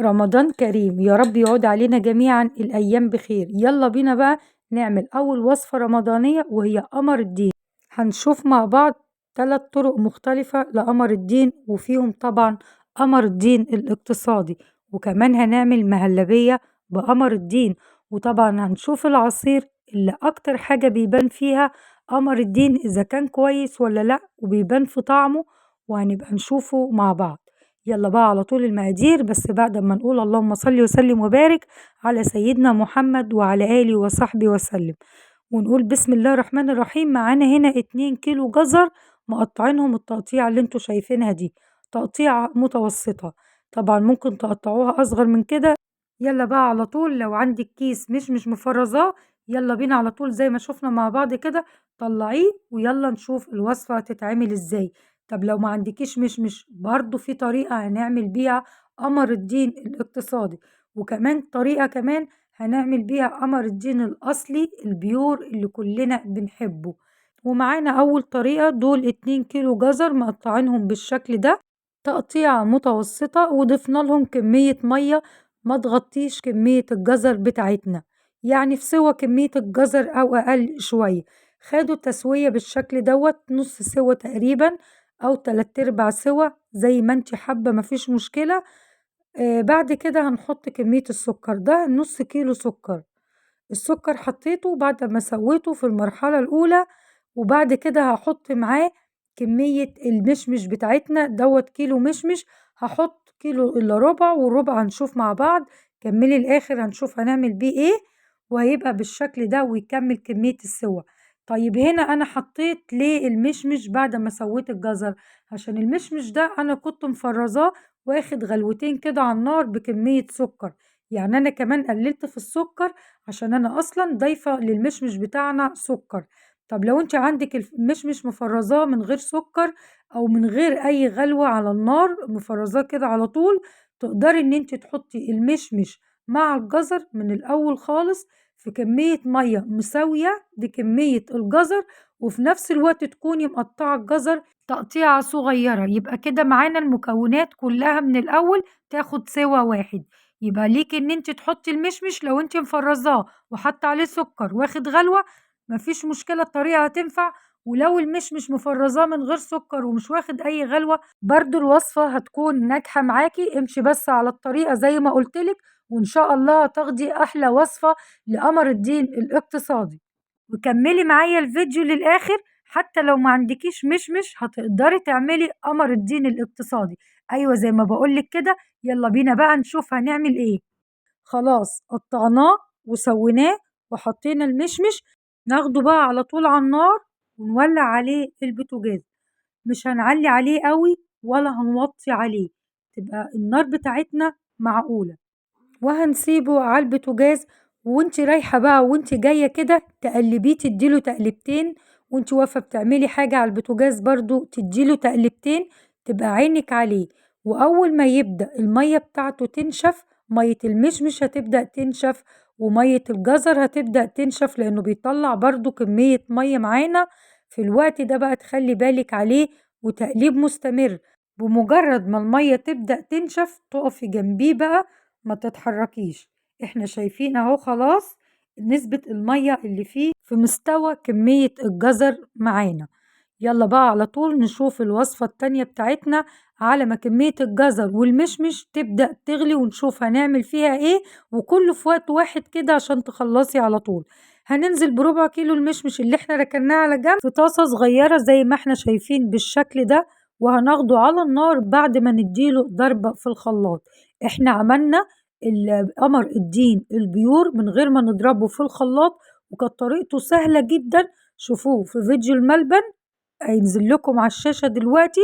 رمضان كريم، يا رب يعود علينا جميعا الأيام بخير. يلا بينا بقى نعمل أول وصفة رمضانية وهي قمر الدين. هنشوف مع بعض 3 طرق مختلفة لقمر الدين، وفيهم طبعا قمر الدين الاقتصادي، وكمان هنعمل مهلبية بقمر الدين، وطبعا هنشوف العصير اللي أكتر حاجة بيبان فيها قمر الدين إذا كان كويس ولا لأ، وبيبان في طعمه، وهنبقى نشوفه مع بعض. يلا بقى على طول المقادير، بس بعد ما نقول اللهم صل وسلم وبارك على سيدنا محمد وعلى آله وصحبه وسلم، ونقول بسم الله الرحمن الرحيم. معانا هنا 2 كيلو جزر مقطعينهم التقطيعة اللي انتوا شايفينها دي، تقطيعة متوسطة، طبعا ممكن تقطعوها أصغر من كده. يلا بقى على طول، لو عندك كيس مش مفرزاه يلا بينا على طول زي ما شفنا مع بعض كده، طلعيه ويلا نشوف الوصفة هتتعمل ازاي. طب لو ما عندكيش مشمش برضو في طريقة هنعمل بيها قمر الدين الاقتصادي، وكمان طريقة كمان هنعمل بيها قمر الدين الأصلي البيور اللي كلنا بنحبه. ومعانا أول طريقة دول 2 كيلو جزر مقطعينهم بالشكل ده تقطيعة متوسطة، وضفنا لهم كمية مية ما تغطيش كمية الجزر بتاعتنا، يعني في سوى كمية الجزر أو أقل شوية. خدوا التسوية بالشكل دوت، نص سوا تقريبا أو 3/4 سوا زي ما انتي حابة، مفيش مشكلة. بعد كده هنحط كمية السكر، ده نص كيلو سكر. السكر حطيته بعد ما سويته في المرحلة الأولى، وبعد كده هحط معاه كمية المشمش بتاعتنا دوت كيلو مشمش، هحط كيلو إلا ربع، والربع هنشوف مع بعض. كملي الآخر هنشوف هنعمل بيه إيه، وهيبقى بالشكل ده ويكمل كمية السوا. طيب هنا أنا حطيت ليه المشمش بعد ما سويت الجزر؟ عشان المشمش ده أنا كنت مفرزاه واخد غلوتين كده على النار بكمية سكر، يعني أنا كمان قللت في السكر عشان أنا أصلا ضايفة للمشمش بتاعنا سكر. طب لو انت عندك المشمش مفرزاه من غير سكر أو من غير أي غلوة على النار، مفرزاه كده على طول، تقدري إن انت تحطي المشمش مع الجزر من الأول خالص في كمية مية مساوية لكمية الجزر، وفي نفس الوقت تكوني مقطعة الجزر تقطيعة صغيرة. يبقى كده معانا المكونات كلها من الأول تاخد سوا واحد. يبقى ليكي إن انت تحطي المشمش لو انت مفرزاه وحاطة عليه سكر واخد غلوة مفيش مشكلة، الطريقة هتنفع. ولو المشمش مفرزاه من غير سكر ومش واخد أي غلوة برضو الوصفة هتكون ناجحة معاكي. امشي بس على الطريقة زي ما قلتلك، وإن شاء الله هتاخدي أحلى وصفة لقمر الدين الاقتصادي. وكملي معايا الفيديو للآخر، حتى لو ما عندكيش مشمش هتقدري تعملي قمر الدين الاقتصادي. أيوة زي ما بقولك كده. يلا بينا بقى نشوف هنعمل إيه. خلاص قطعناه وسويناه وحطينا المشمش، ناخده بقى على طول على النار ونولع عليه البوتاجاز. مش هنعلي عليه قوي ولا هنوطي عليه، تبقى النار بتاعتنا معقولة. وهنسيبه على البوتاجاز، وانت رايحة بقى وانت جاية كده تقلبيه، تديله تقلبتين، وانت واقفة بتعملي حاجة على البوتاجاز برضو تديله تقلبتين، تبقى عينك عليه. وأول ما يبدأ المية بتاعته تنشف، مية المشمش هتبدأ تنشف ومية الجزر هتبدأ تنشف، لأنه بيطلع برضو كمية مية معانا. في الوقت ده بقى تخلي بالك عليه وتقليب مستمر. بمجرد ما المية تبدأ تنشف تقفي جنبيه بقى، ما تتحركيش. احنا شايفين اهو خلاص نسبة المية اللي فيه في مستوى كمية الجزر معانا. يلا بقى على طول نشوف الوصفة التانية بتاعتنا على ما كمية الجزر والمشمش تبدأ تغلي، ونشوف هنعمل فيها ايه، وكله في وقت واحد كده عشان تخلصي على طول. هننزل بربع كيلو المشمش اللي احنا ركناه على جنب في طاسة صغيرة زي ما احنا شايفين بالشكل ده، وهناخده على النار بعد ما نديله ضربة في الخلاط. احنا عملنا قمر الدين البيور من غير ما نضربه في الخلاط، وكانت طريقته سهلة جدا. شوفوه في فيديو الملبن هينزل لكم على الشاشة دلوقتي،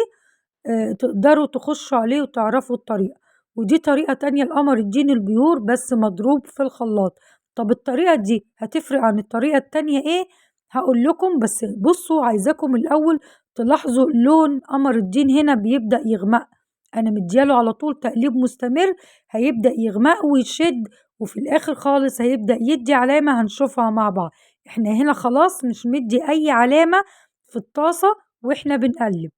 تقدروا تخشوا عليه وتعرفوا الطريقة. ودي طريقة تانية لقمر الدين البيور بس مضروب في الخلاط. طب الطريقة دي هتفرق عن الطريقة التانية ايه؟ هقول لكم، بس بصوا عايزاكم الأول تلاحظوا لون قمر الدين هنا بيبدأ يغمق. أنا مدياله على طول تقليب مستمر، هيبدأ يغمق ويشد، وفي الآخر خالص هيبدأ يدي علامة هنشوفها مع بعض. احنا هنا خلاص مش مدي أي علامة في الطاسة واحنا بنقلب.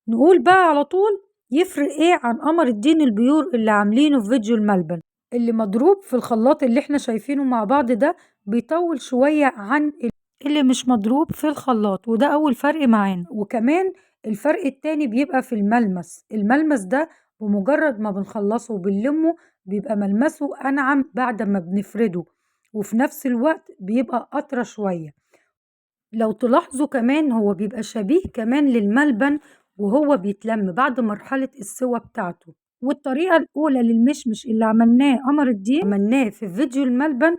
نقول بقى على طول يفرق ايه عن قمر الدين ال pure اللي عاملينه في فيديو الملبن؟ اللي مضروب في الخلاط اللي احنا شايفينه مع بعض ده بيطول شوية عن اللي مش مضروب في الخلاط، وده أول فرق معانا. وكمان الفرق التاني بيبقى في الملمس. الملمس ده بمجرد ما بنخلصه وبنلمه بيبقى ملمسه أنعم بعد ما بنفرده، وفي نفس الوقت بيبقى أطرى شوية. لو تلاحظوا كمان هو بيبقى شبيه كمان للملبن وهو بيتلم بعد مرحلة السوى بتاعته. والطريقة الأولى للمشمش اللي عملناه قمر الدين عملناه في فيديو الملبن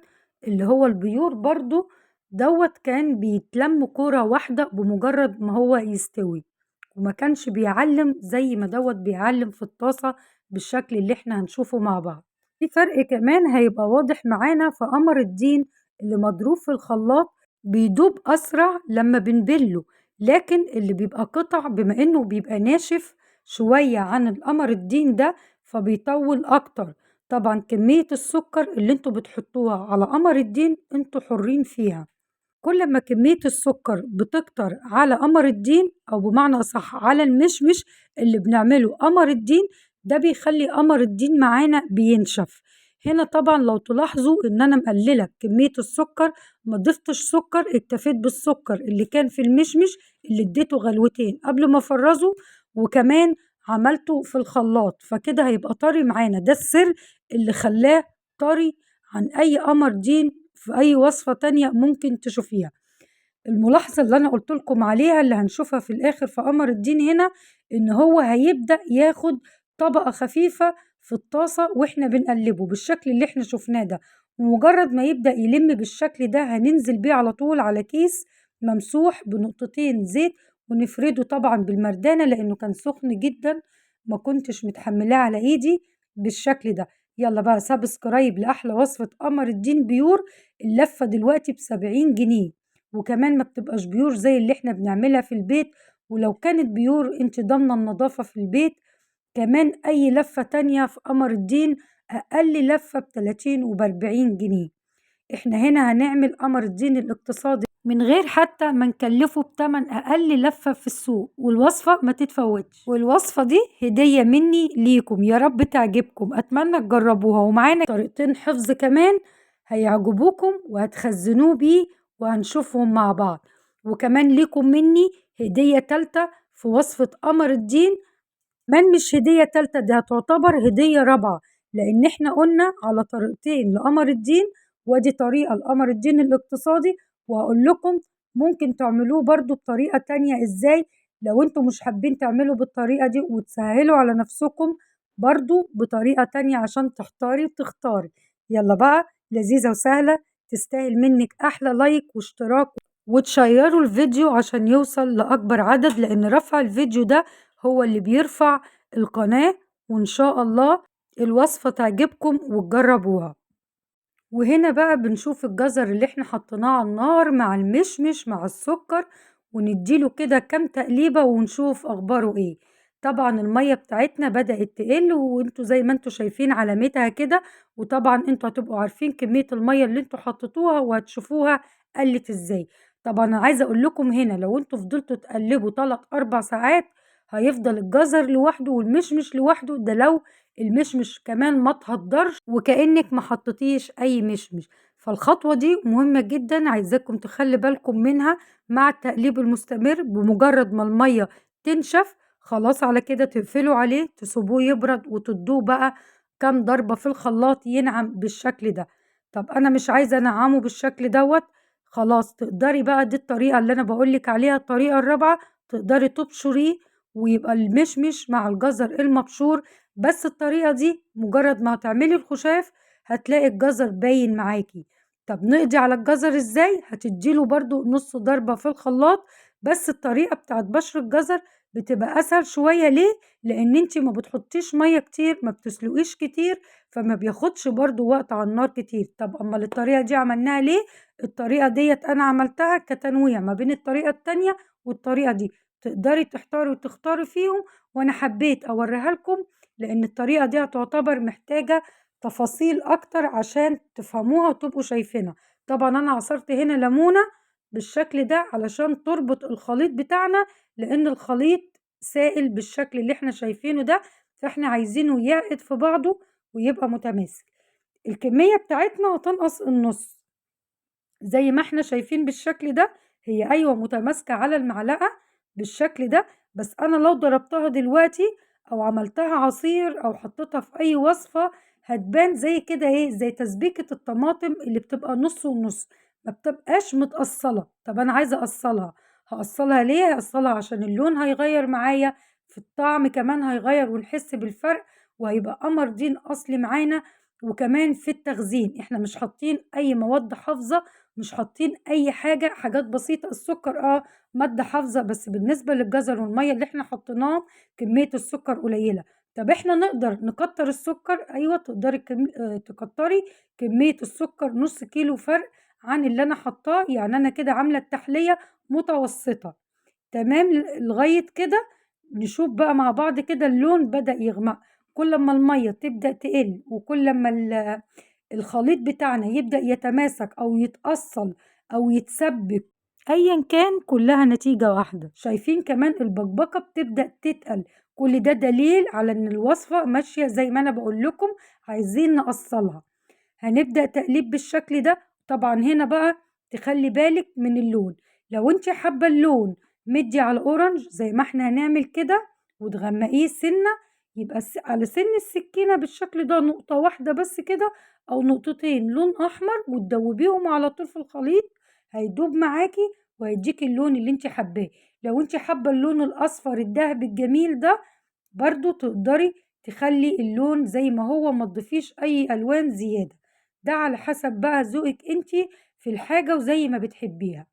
اللي هو ال pure برضو دوت، كان بيتلم كورة واحدة بمجرد ما هو يستوي، وما كانش بيعلم زي ما دوت بيعلم في الطاسة بالشكل اللي احنا هنشوفه مع بعض. في فرق كمان هيبقى واضح معانا في قمر الدين اللي مضروب في الخلاط بيدوب أسرع لما بنبله، لكن اللي بيبقى قطع بما انه بيبقى ناشف شوية عن القمر الدين ده فبيطول أكتر. طبعا كمية السكر اللي انتوا بتحطوها على قمر الدين انتوا حرين فيها، كل ما كمية السكر بتكتر على قمر الدين أو بمعنى أصح على المشمش اللي بنعمله قمر الدين ده بيخلي قمر الدين معانا بينشف. هنا طبعا لو تلاحظوا ان انا مقللة كمية السكر، ما ضفتش سكر، اكتفيت بالسكر اللي كان في المشمش اللي اديته غلوتين قبل ما افرزه، وكمان عملته في الخلاط، فكده هيبقى طري معانا. ده السر اللي خلاه طري عن اي قمر دين في اي وصفة تانية ممكن تشوفيها. الملاحظة اللي انا قلت لكم عليها اللي هنشوفها في الاخر في قمر الدين هنا ان هو هيبدأ ياخد طبقة خفيفة في الطاسة واحنا بنقلبه بالشكل اللي احنا شفناه ده. ومجرد ما يبدأ يلم بالشكل ده هننزل بيه على طول على كيس ممسوح بنقطتين زيت، ونفرده طبعا بالمردانة لانه كان سخن جدا ما كنتش متحملاه على ايدي بالشكل ده. يلا بقى subscribe لأحلى وصفة قمر الدين pure. اللفة دلوقتي ب70 جنيه، وكمان ما بتبقاش pure زي اللي احنا بنعملها في البيت، ولو كانت pure انت ضامنة النظافة في البيت. كمان اي لفة تانية في قمر الدين اقل لفة ب30 وب40 جنيه. احنا هنا هنعمل قمر الدين الاقتصادي من غير حتى ما نكلفه بتمن اقل لفة في السوق، والوصفة ما تتفوتش. والوصفة دي هدية مني ليكم، يا رب تعجبكم، اتمنى تجربوها. ومعانا طريقتين حفظ كمان هيعجبوكم وهتخزنوه بيه وهنشوفهم مع بعض. وكمان ليكم مني هدية تالتة في وصفة قمر الدين، من مش هدية تالتة دي هتعتبر هدية رابعة، لان احنا قلنا على طريقتين لقمر الدين، وادي طريقة لقمر الدين الاقتصادي، وهقول لكم ممكن تعملوه برضو بطريقة تانية ازاي لو انتوا مش حابين تعملوا بالطريقة دي وتسهلوا على نفسكم برضو بطريقة تانية عشان تحتاري وتختاري. يلا بقى، لذيذة وسهلة، تستاهل منك احلى لايك واشتراك، وتشيروا الفيديو عشان يوصل لأكبر عدد، لان رفع الفيديو ده هو اللي بيرفع القناة، وإن شاء الله الوصفة تعجبكم وتجربوها. وهنا بقى بنشوف الجزر اللي احنا حطيناه على النار مع المشمش مع السكر، ونديله كده كام تقليبة ونشوف أخباره ايه. طبعا المية بتاعتنا بدأت تقل، وانتوا زي ما انتوا شايفين علامتها كده، وطبعا انتوا هتبقوا عارفين كمية المية اللي انتوا حطيتوها وهتشوفوها قلت ازاي. طبعا انا عايزة اقول لكم هنا لو انتوا فضلتوا تقلبوا 3-4 ساعات هيفضل الجزر لوحده والمشمش لوحده، ده لو المشمش كمان ما تهدرش وكأنك ما حطيتيش اي مشمش. فالخطوة دي مهمة جدا، عايزاكم تخلي بالكم منها مع التقليب المستمر. بمجرد ما المية تنشف خلاص على كده تقفلوا عليه، تسيبوه يبرد، وتدوه بقى كام ضربة في الخلاط ينعم بالشكل ده. طب انا مش عايزة انعمه بالشكل دوت، خلاص تقدري بقى، دي الطريقة اللي انا بقولك عليها، الطريقة الرابعة، تقدري تبشريه ويبقى المشمش مع الجزر المبشور. بس الطريقة دي مجرد ما هتعملي الخشاف هتلاقي الجزر باين معاكي. طب نقضي على الجزر ازاي؟ هتديله برضو نص ضربة في الخلاط، بس الطريقة بتاعت بشر الجزر بتبقى اسهل شوية. ليه؟ لان انتي ما بتحطيش مية كتير، ما بتسلقيش كتير، فما بياخدش برضو وقت على النار كتير. طب اما الطريقة دي عملناها ليه؟ الطريقة ديت انا عملتها كتنويع ما بين الطريقة التانية والطريقة دي، تقدري تحتاري وتختاري فيهم، وانا حبيت اوريها لكم لان الطريقة دي هتعتبر محتاجة تفاصيل اكتر عشان تفهموها وتبقوا شايفينها. طبعا انا عصرت هنا ليمونة بالشكل ده علشان تربط الخليط بتاعنا، لان الخليط سائل بالشكل اللي احنا شايفينه ده، فاحنا عايزينه يعقد في بعضه ويبقى متماسك. الكمية بتاعتنا هتنقص النص زي ما احنا شايفين بالشكل ده. هي ايوه متماسكة على المعلقة بالشكل ده، بس انا لو ضربتها دلوقتي او عملتها عصير او حطيتها في اي وصفة هتبان زي كده ايه، زي تسبيكة الطماطم اللي بتبقى نص ونص، ما بتبقاش متقصلة. طب انا عايزة اقصلها، هقصلها ليه؟ هقصلها عشان اللون هيغير معايا في الطعم، كمان هيغير ونحس بالفرق، وهيبقى قمر دين اصلي معانا. وكمان في التخزين احنا مش حاطين اي مواد حافظة، مش حاطين اي حاجة، حاجات بسيطة. السكر مادة حافظة، بس بالنسبة للجزر والمية اللي احنا حطيناهم كمية السكر قليلة. طب احنا نقدر نكتر السكر؟ ايوه تقدري تكتري كمية السكر نص كيلو فرق عن اللي انا حطاه، يعني انا كده عاملة التحلية متوسطة. تمام لغاية كده نشوف بقى مع بعض كده اللون بدأ يغمق. كل ما المية تبدأ تقل وكل ما الخليط بتاعنا يبدأ يتماسك أو يتأصل أو يتسبك، أيا كان كلها نتيجة واحدة. شايفين كمان البقبقة بتبدأ تتقل، كل ده دليل على إن الوصفة ماشية زي ما أنا بقول لكم عايزين نقصلها. هنبدأ تقليب بالشكل ده. طبعا هنا بقى تخلي بالك من اللون، لو انت حابة اللون مدي على اورنج زي ما احنا هنعمل كده وتغمقيه سنة، يبقى على سن السكينة بالشكل ده نقطة واحدة بس كده او نقطتين لون احمر، وتدوبيهم على طول في الخليط، هيدوب معاكي وهيديكي اللون اللي انت حباه. لو انت حابة اللون الاصفر الذهبي الجميل ده برضو تقدري تخلي اللون زي ما هو، ما تضيفيش اي الوان زيادة، ده على حسب بقى ذوقك انت في الحاجة وزي ما بتحبيها.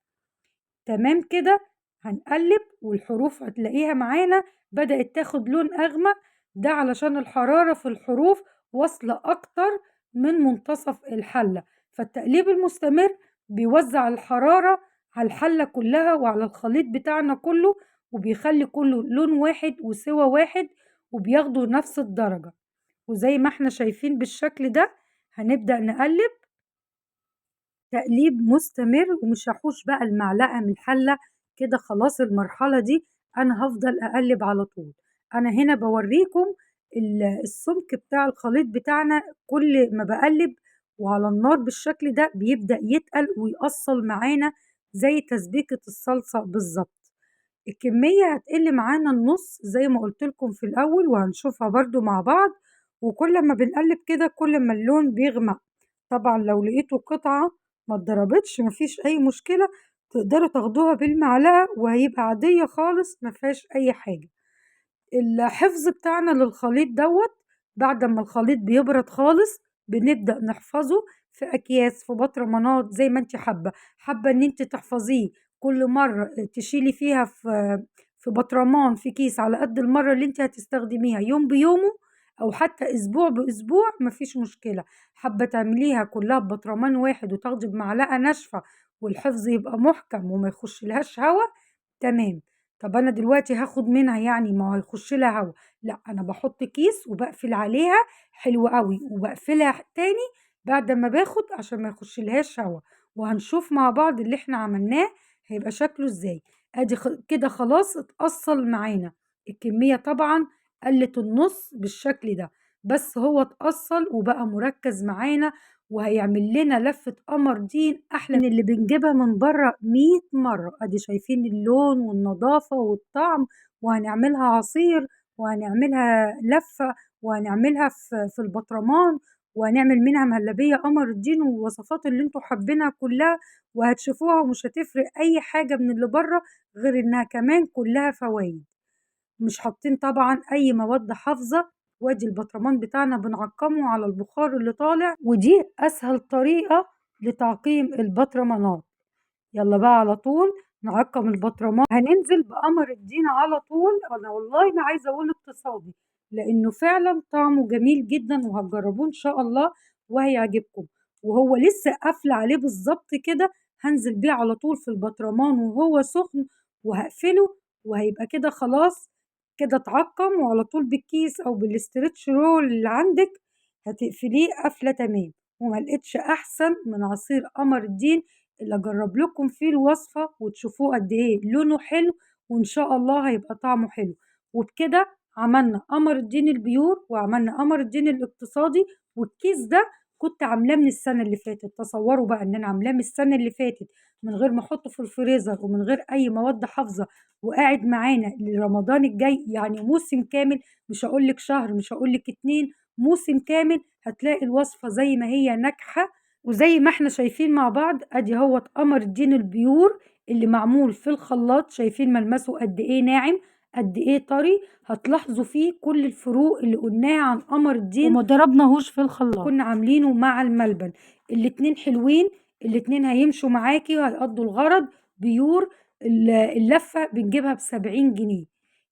تمام كده هنقلب، والحروف هتلاقيها معانا بدأت تاخد لون اغمق، ده علشان الحرارة في الحروف واصلة اكتر من منتصف الحلة، فالتقليب المستمر بيوزع الحرارة على الحلة كلها وعلى الخليط بتاعنا كله، وبيخلي كله لون واحد وسوى واحد وبياخدوا نفس الدرجة. وزي ما احنا شايفين بالشكل ده هنبدأ نقلب تقليب مستمر، ومش هحوش بقى المعلقة من الحلة كده، خلاص المرحلة دي انا هفضل اقلب على طول. انا هنا بوريكم السمك بتاع الخليط بتاعنا، كل ما بقلب وعلى النار بالشكل ده بيبدأ يتقل ويقصل معانا زي تسبيكة الصلصة بالظبط. الكمية هتقل معانا النص زي ما قلت لكم في الأول، وهنشوفها برضو مع بعض. وكل ما بنقلب كده كل ما اللون بيغمق. طبعا لو لقيتوا قطعة ما اتضربتش مفيش أي مشكلة، تقدروا تاخدوها بالمعلقة وهيبقى عادية خالص مفيهاش أي حاجة. الحفظ بتاعنا للخليط دوت بعد ما الخليط بيبرد خالص بنبدأ نحفظه في أكياس، في بطرمانات، زي ما انت حابة. حابة ان انت تحفظيه كل مرة تشيلي فيها في بطرمان في كيس على قد المرة اللي انت هتستخدميها يوم بيومه او حتى اسبوع باسبوع مفيش مشكلة. حابة تعمليها كلها ببطرمان واحد وتاخدي بمعلقة ناشفة والحفظ يبقى محكم وما يخش لهاش هوا، تمام. طب انا دلوقتي هاخد منها يعني ما هيخش لها هوا، لا انا بحط كيس وبقفل عليها حلو قوي وبقفلها تاني بعد ما باخد عشان ما يخش لهاش هوا. وهنشوف مع بعض اللي احنا عملناه هيبقى شكله ازاي. ادي كده خلاص اتقصل معانا الكمية، طبعا قلت النص بالشكل ده، بس هو اتقصل وبقى مركز معانا وهيعمل لنا لفة قمر دين احلى من اللي بنجيبها من بره 100 مرة. ادي شايفين اللون والنظافة والطعم، وهنعملها عصير وهنعملها لفة وهنعملها في البطرمان وهنعمل منها مهلبية قمر الدين والوصفات اللي انتوا حابينها كلها، وهتشوفوها ومش هتفرق اي حاجة من اللي بره غير انها كمان كلها فوايد. مش حاطين طبعا اي مواد حافظة. وادي البطرمان بتاعنا بنعقمه على البخار اللي طالع، ودي اسهل طريقة لتعقيم البطرمانات. يلا بقى على طول نعقم البطرمان. هننزل بقمر الدين على طول. انا والله ما عايزه اقول اقتصادي لانه فعلا طعمه جميل جدا، وهتجربوه ان شاء الله وهيعجبكم. وهو لسه قافله عليه بالظبط كده، هنزل بيه على طول في البطرمان وهو سخن وهقفله، وهيبقى كده خلاص كده اتعقم. وعلى طول بالكيس او بال stretch roll اللي عندك هتقفليه قفله تمام. وما لقيتش احسن من عصير قمر الدين اللي اجرب لكم فيه الوصفه وتشوفوه قد ايه لونه حلو، وان شاء الله هيبقى طعمه حلو. وبكده عملنا قمر الدين ال pure وعملنا قمر الدين الاقتصادي. والكيس ده كنت عاملاه من السنة اللي فاتت، تصوروا بقى ان انا عاملاه من السنة اللي فاتت من غير ما احطه في الفريزر ومن غير اي مواد حافظة، وقاعد معانا لرمضان الجاي، يعني موسم كامل، مش هقولك شهر، مش هقولك 2، موسم كامل هتلاقي الوصفة زي ما هي ناجحة. وزي ما احنا شايفين مع بعض ادي هو قمر الدين ال pure اللي معمول في الخلاط، شايفين ملمسه قد ايه ناعم قد ايه طري، هتلاحظوا فيه كل الفروق اللي قلناها عن قمر الدين وما ضربناهوش في الخلاط، كنا عاملينه مع الملبن. الاتنين حلوين، الاتنين هيمشوا معاكي وهيقضوا الغرض. pure اللفة بنجيبها ب70 جنيه،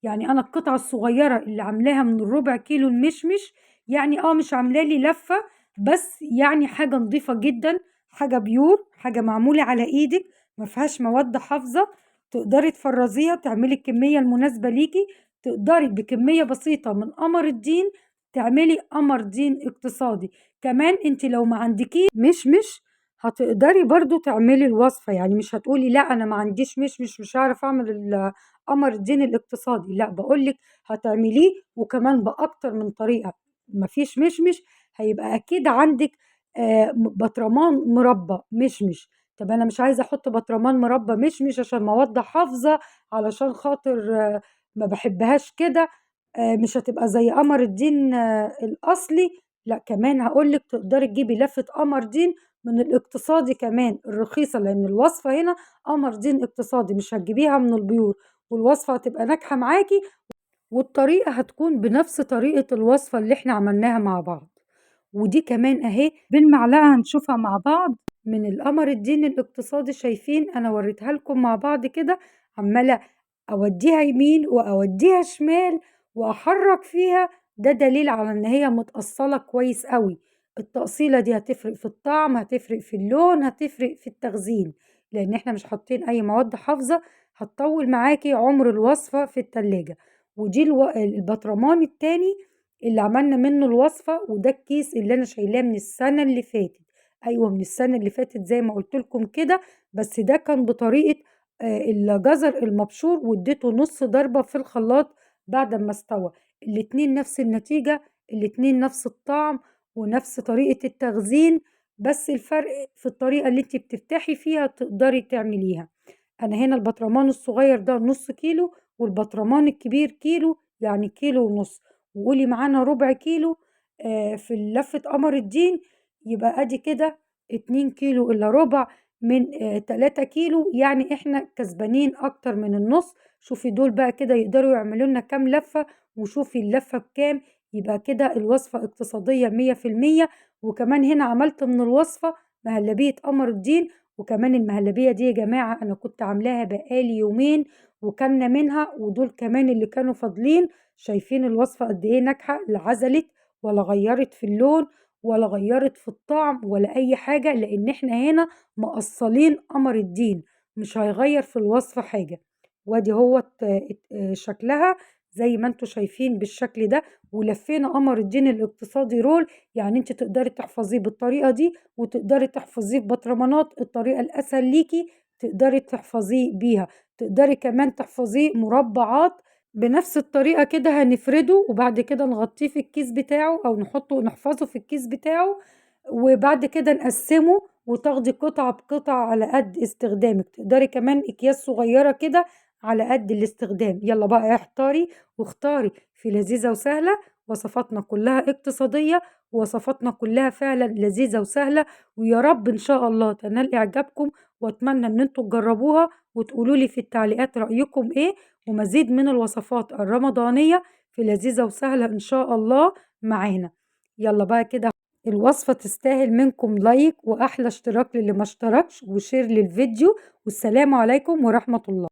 يعني انا القطعة الصغيرة اللي عاملاها من الربع كيلو المشمش، يعني مش عاملة لي لفة، بس يعني حاجة نظيفة جدا، حاجة pure، حاجة معمولة على ايدك، ما فيهاش مواد حافظة، تقدري تفرزيها تعملي الكمية المناسبة ليكي، تقدري بكمية بسيطة من قمر الدين تعملي قمر دين اقتصادي. كمان انت لو ما عندكيش مشمش هتقدري برضو تعملي الوصفة، يعني مش هتقولي لا انا ما عنديش مشمش مش هعرف اعمل قمر الدين الاقتصادي، لا بقولك هتعمليه وكمان باكتر من طريقة. مفيش مشمش هيبقى اكيد عندك بطرمان مربى مشمش. طب انا مش عايزه احط بطرمان مربى مشمش عشان مواد حافظه، علشان خاطر ما بحبهاش كده، مش هتبقى زي قمر الدين الاصلي. لا كمان هقولك تقدري تجيبي لفه قمر دين من الاقتصادي كمان الرخيصه، لان الوصفه هنا قمر دين اقتصادي مش هتجيبيها من ال pure، والوصفه هتبقى ناجحه معاكي، والطريقه هتكون بنفس طريقه الوصفه اللي احنا عملناها مع بعض. ودي كمان اهي بالمعلقه هنشوفها مع بعض من القمر الدين الاقتصادي، شايفين انا وريتها لكم مع بعض كده، عماله اوديها يمين واوديها شمال واحرك فيها، ده دليل على ان هي متأصلة كويس قوي. التأصيلة دي هتفرق في الطعم، هتفرق في اللون، هتفرق في التخزين، لان احنا مش حاطين اي مواد حافظة، هتطول معاكي عمر الوصفة في التلاجة. ودي البطرمان التاني اللي عملنا منه الوصفة، وده الكيس اللي انا شايلاه من السنة اللي فاتت، ايوه من السنة اللي فاتت زي ما قلت لكم كده، بس ده كان بطريقة الجزر المبشور، واديته نص ضربة في الخلاط بعد ما استوى. الاتنين نفس النتيجة، الاتنين نفس الطعم ونفس طريقة التخزين، بس الفرق في الطريقة اللي انت بتفتحي فيها تقدري تعمليها. انا هنا البطرمان الصغير ده نص كيلو، والبطرمان الكبير كيلو، يعني كيلو ونص، وقولي معانا ربع كيلو في لفة قمر الدين، يبقى ادي كده 2 كيلو الا ربع من 3 كيلو، يعني احنا كسبانين اكتر من النص. شوفي دول بقى كده يقدروا يعملوا لنا كام لفة، وشوفي اللفة بكام، يبقى كده الوصفة اقتصادية 100%. وكمان هنا عملت من الوصفة مهلبية قمر الدين، وكمان المهلبية دي يا جماعة أنا كنت عاملاها بقالي يومين وكلنا منها، ودول كمان اللي كانوا فاضلين. شايفين الوصفة قد إيه ناجحة، لا عزلت ولا غيرت في اللون ولا غيرت في الطعم ولا أي حاجة، لأن إحنا هنا مقصلين قمر الدين، مش هيغير في الوصفة حاجة. وادي هو شكلها زي ما انتوا شايفين بالشكل ده. ولفينا قمر الدين الاقتصادي رول، يعني انت تقدري تحفظيه بالطريقة دي، وتقدري تحفظيه ببطرمانات، الطريقة الأسهل ليكي تقدري تحفظيه بيها. تقدري كمان تحفظيه مربعات بنفس الطريقة كده، هنفرده وبعد كده نغطيه في الكيس بتاعه، أو نحفظه في الكيس بتاعه، وبعد كده نقسمه وتاخدي قطعة بقطعة على قد استخدامك. تقدري كمان أكياس صغيرة كده على قد الاستخدام. يلا بقى احتاري واختاري في لذيذة وسهلة. وصفاتنا كلها اقتصادية، وصفاتنا كلها فعلا لذيذة وسهلة، ويا رب إن شاء الله تنال إعجابكم، وأتمنى إن انتوا تجربوها وتقولوا لي في التعليقات رأيكم إيه، ومزيد من الوصفات الرمضانية في لذيذة وسهلة إن شاء الله معانا. يلا بقى كده الوصفة تستاهل منكم like، وأحلى اشتراك للي ما اشتركش، و share للفيديو، والسلام عليكم ورحمة الله.